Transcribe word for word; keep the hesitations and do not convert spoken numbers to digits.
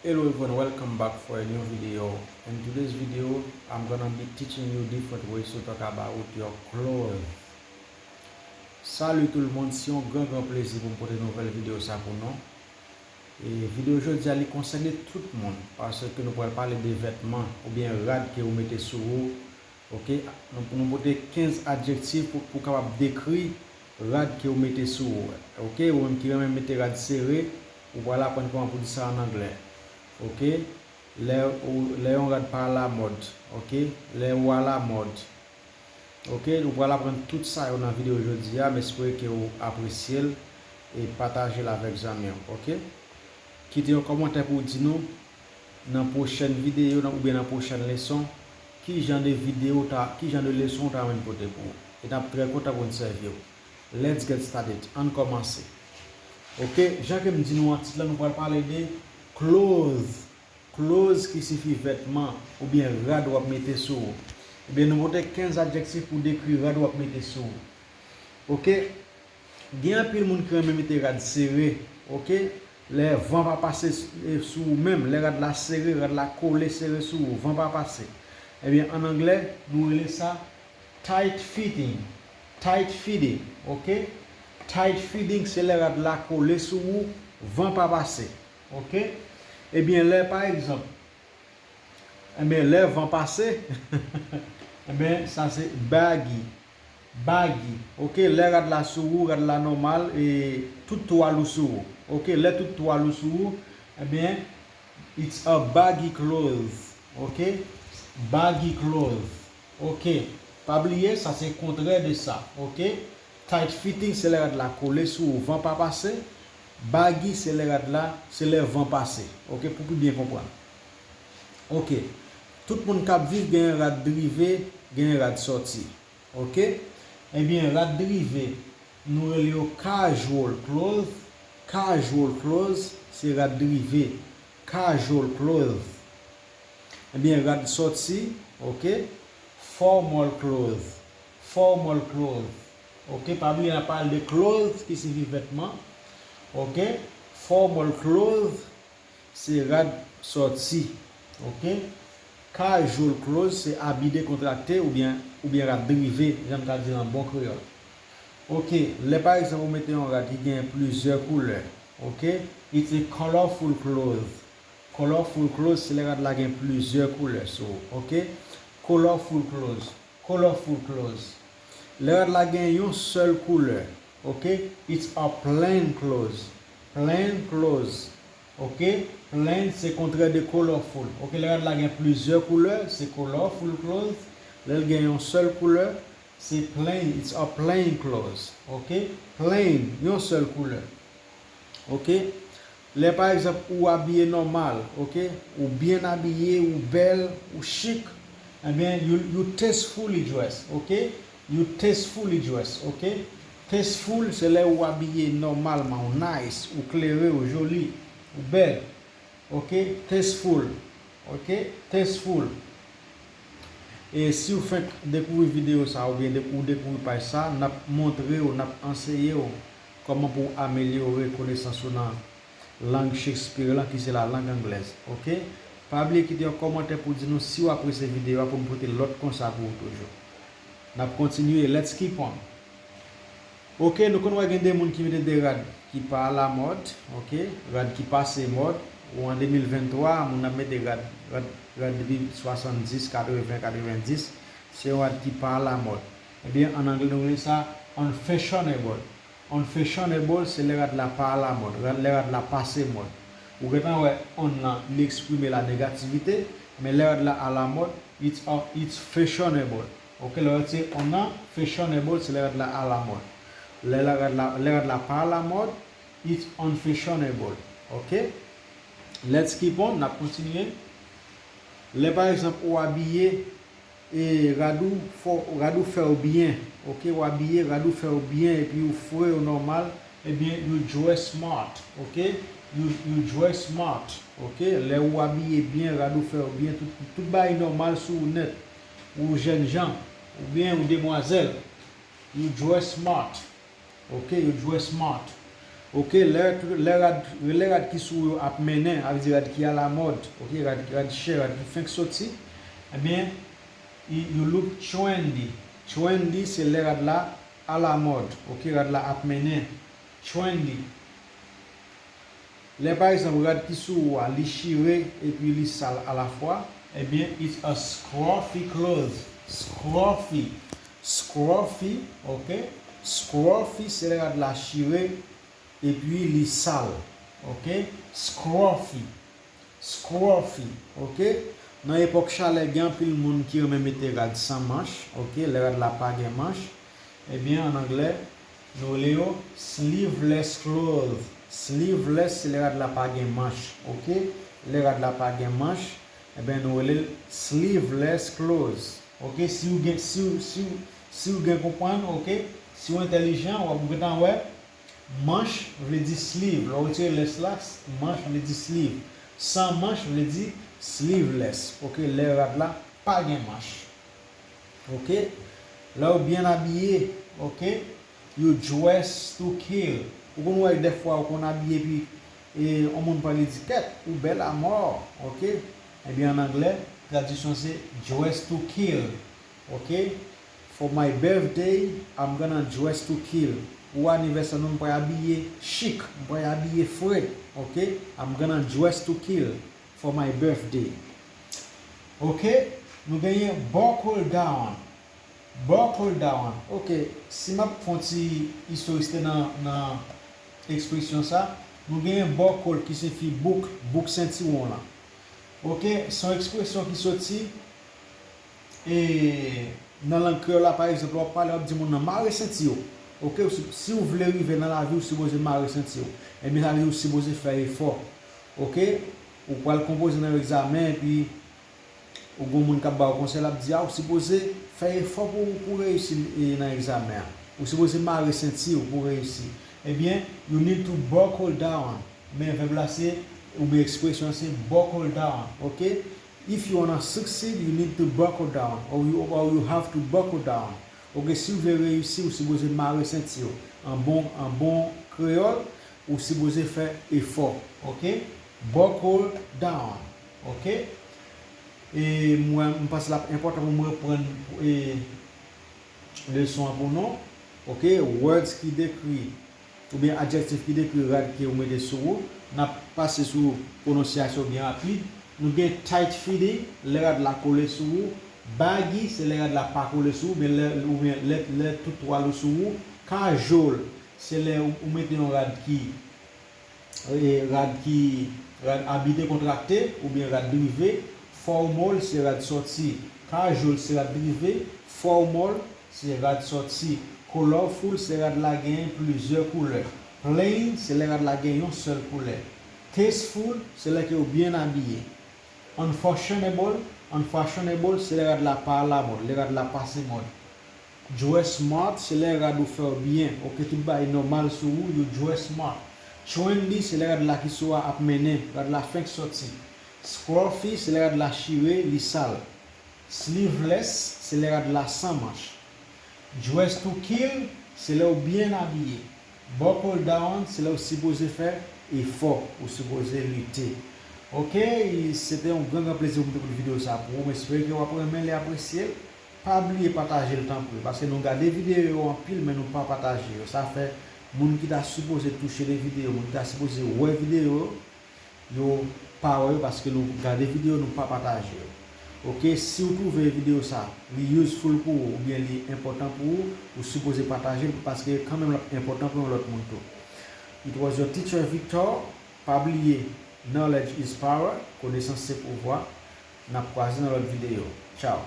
Hello everyone, welcome back for a new video. In today's video, I'm gonna be teaching you different ways to talk about your clothes. Salut tout le monde, se yon gran gran plezi pou m pote nouvèl videyo sa pou nou. E videyo jodi a li konsène tout moun, paske nou pral pale de vètman oubyen rad ke ou mete sou ou. Ok, nou, nou pote kenz adjektif pou, pou kapab dekri rad ke ou mete sou ou. Ok, ou menm ki renmen mete rad sere, ou pral aprann kòman pou di sa an anglè. Ok, lè, ou, lè yon rad pa alamòd. Ok, lè ou alamòd. Ok, nou pral aprann tout sa yo nan videyo jodi a, m espere ke ou apresye l e pataje l avèk zanmi w. Ok, kite yon kòmantè pou w di nou nan pwochèn videyo nan, oubyen nan pwochèn leson, ki jan de videyo ta, ki jan de leson ou ta renmen pote pou ou. E n ap trè kontan pou n sèvi w. Let's get started. Ann kòmanse. Ok, jan ke m di nou an tit la, nou pral pale de clothes. Clothes ki sifi vètman oubyen rad w ap mete sou ou. Ebyen, nou pote kenz adjektif pou dekri rad w ap mete sou ou. Ok, gen anpil moun ki renmen mete rad sere, ok? Lè van pa pase s-, e, sou ou menm, lè rad la sere, rad la kole sere sou ou, van pa pase. Ebyen, an anglè, nou rele sa tight fitting. Tight fitting, ok? Tight fitting, se lè rad la kole sou ou, van pa pase, ok? Ebyen, lè, pa egzanp, Ebyen, lè van pase, ebyen, sa se baggy. Baggy. Ok, lè rad la sou ou, rad la nòmal, e tout twal ou sou ou. Ok, lè tout twal ou sou ou, ebyen, it's a baggy clothes. Ok, baggy clothes. Ok, pa bliye, sa se kontrè de sa. Ok, tight fitting, se lè rad la kole sou ou, van pa pase. Baggy, se lè rad la, se lè van pase. Ok, pou pi byen konprann. Ok. Tout moun k ap viv genyen rad drive, genyen rad sòti. Ok? Ebyen, rad drive, nou rele yo casual clothes. Casual clothes, se rad drive. Casual clothes. Ebyen, rad sòti, ok? Formal clothes. Formal clothes. Ok? Pa bliye, n ap pale de clothes ki sifi vètman. Ok? Formal clothes, se rad sòti. Ok? Casual clothes, se abi dekontrakte oubyen, oubyen rad drive, jan m ka di l an bon kreyòl. Ok, lè pa egzanp ou mete yon rad ki gen plizyè koulè, ok? It's a colorful clothes. Colorful clothes, se lè rad la gen plizyè koulè sou ou, ok? Colorful clothes. Colorful clothes. Lè rad la gen yon sèl koulè, ok? It's a plain clothes. Plain clothes. Ok? Plain se kontrè de colorful. Ok? Lè rad la gen plizyè koulè, se colorful clothes. Lè l gen yon sèl koulè, se plain. It's a plain clothes. Ok? Plain, yon sèl koulè. Ok? Lè pa egzanp ou abiye nòmal, ok? Ou byen abiye, ou bèl, ou chik, ebyen, you, you tastefully dress, ok? You tastefully dress, ok? Tasteful, se lè ou abiye nòmalman, ou nice, ou klere, ou joli, ou bèl, ok? Tasteful, ok? Tasteful. E si w fenk dekouvri videyo sa oubyen de-, ou dekouvri paj sa, n ap montre w, n ap anseye w kòman pou w amelyore konesans ou nan lang Shakespeare lan, ki se la lang anglèz. Ok? Pa bliye kite yon kòmantè pou di nou si w apresye videyo a pou n pote lòt konsa pou ou toujou. N ap kontinye, let's keep on. Ok, nou konn wè gen de moun ki mete de rad ki pa alamòd, ok, rad ki pase mòd, ou an de mil venntwa, moun ap mete rad, rad, rad depi swasanndis, katreven, katrevendis, se yon rad ki pa alamòd. Ebyen, an anglè, nou rele sa unfashionable. Unfashionable, se lè rad la pa alamòd, rad, lè rad la pase mòd. Ou gentan wè un lan, li eksprime la negativite, men lè rad la alamòd, it's, it's fashionable. Ok, lè w retire un lan, fashionable, se lè rad la alamòd. Lè la rad la, lè rad la pa alamòd, it's unfashionable. Ok? Let's keep on, n ap kontinye. Lè, pa egzanp, ou abiye, e rad ou fè, rad ou fè w byen, ok, ou abiye, rad ou fè w byen, epi ou fre, ou nòmal, ebyen, you dress smart, ok? You, you dress smart, ok? Lè ou abiye byen, rad ou fè w byen, tout, tout bagay nòmal sou ou nèt. Ou jènjan, oubyen ou demwazèl. You dress smart. Ok, you dress smart. Ok, lè, lè rad, lè rad ki sou ou yo ap mennen, sa vle di rad ki alamòd, ok, rad, rad chè, rad ki fenk soti, ebyen, y-, you look trendy. Trendy, se lè rad la alamòd, ok, rad la ap mennen. Trendy. Lè, pa egzanp, rad ki sou ou a, li chire epi li sal alafwa, ebyen, it's a scruffy clothes. Scruffy. Scruffy, ok? Scruffy, se lè rad la chire epi li sal, ok? Scruffy. Scruffy, ok? Nan epòk chalè, gen anpil moun ki renmen mete rad san manch, ok? Lè rad la pa gen manch, ebyen, an anglè, nou rele yo sleeveless clothes. Sleeveless, se lè rad la pa gen manch, ok? Lè rad la pa gen manch, ebyen, nou rele l sleeveless clothes, ok? Si w gen, si w, si w, si w gen konprann, ok? Si w entèlijan, w ap gentan wè, manch vle di sleeve. Lè w retire less la, manch vle di sleeve. San manch vle di sleeveless, ok? Lè rad la pa gen manch. Ok? Lè w byen abiye, ok? You dress to kill. Ou konn wè dèfwa ou konn abiye epi e, yon moun pran li di kèt, ou bèl amò, ok? Ebyen, an anglè, tradiksyon se dress to kill, ok? For my birthday, I'm gonna dress to kill. Pou anivèsè nou, m pral abiye chik, m pral abiye fre, ok? I'm gonna dress to kill for my birthday. Ok, nou genyen buckle down. Buckle down. Ok, si m ap fè yon ti istorisite nan, nan ekspresyon sa, nou genyen buckle ki siyifi bouk, bouk sentiwon lan. Ok, se yon ekspresyon ki soti e, nan lang kreyòl la, pa egzanp, w ap pale, w ap di moun nan mare senti w. Ok, si, si w vle rive nan lavi, w sipoze mare senti w. Ebyen, sa vle di w sipoze fè efò. Ok, ou pral konpoze nan yon egzamen, epi ou gon moun k ap ba w konsèy, l ap di, a, ou sipoze fè efò pou, pou w reyisi, e, nan egzamen an. Ou sipoze mare senti w pou w reyisi. Ebyen, you need to buckle down. Men vèb la se, oubyen ekspresyon se buckle down, ok? If you wanna succeed, you need to buckle down, or you, or you have to buckle down. Ok, si w vle reyisi, ou sipoze mare senti w. An bon, an bon kreyòl, ou sipoze fè efò, ok? Buckle down, ok? E mwen, m panse l ap enpòtan pou m reprann, e, leson an pou nou, ok? Words ki dekri oubyen adjektif ki dekri rad ke ou mete sou ou. N ap pase sou pwononsyasyon byen rapid. Nou gen tight fitting, lè rad la kole sou ou. Baggy, se lè rad la pa kole sou ou, oubyen lè, oubyen lè, lè tout twal ou sou ou. Casual, se lè ou, ou mete yon rad ki, e, rad ki, rad abi dekontrakte, oubyen rad drive. Formal, se rad sòti. Casual, se rad drive. Formal, se rad sòti. Colorful, se rad la genyen plizyè koulè. Plain, se lè rad la gen yon sèl koulè. Tasteful, se lè ke w byen abiye. Unfashionable, unfashionable, se lè rad la pa alamòd, lè rad la pase mòd. Dress smart, se lè rad ou fè w byen, ok, tout bagay nòmal sou ou, you dress smart. Trendy, se lè rad la ki sou a ap mennen, rad la fenk sòti. Scruffy, se lè rad la chire, li sal. Sleeveless, se lè rad la san manch. Dress to kill, se lè w byen abiye. Buckle down, se lè w sipoze fè efò, ou sipoze lite. Ok, se te yon gran, gran plezi pou m te pote videyo sa pou ou. M espere ke w ap renmen l e apresye l. Pa bliye pataje l tanpri, paske nou gade videyo yo anpil, men nou pa pataje yo. Sa fè moun ki ta sipoze touche de videyo, moun ki ta sipoze wè videyo yo, yo pa wè yo paske nou gade videyo, nou pa pataje yo. Ok, si w twouve videyo sa, li useful pou ou oubyen li enpòtan pou ou, ou sipoze pataje l paske kanmenm l ap enpòtan pou yon lòt moun tou. It was your teacher Victor. Pa bliye, knowledge is power, konesans se pouvwa. N ap kwaze nan lòt videyo. Tchaw.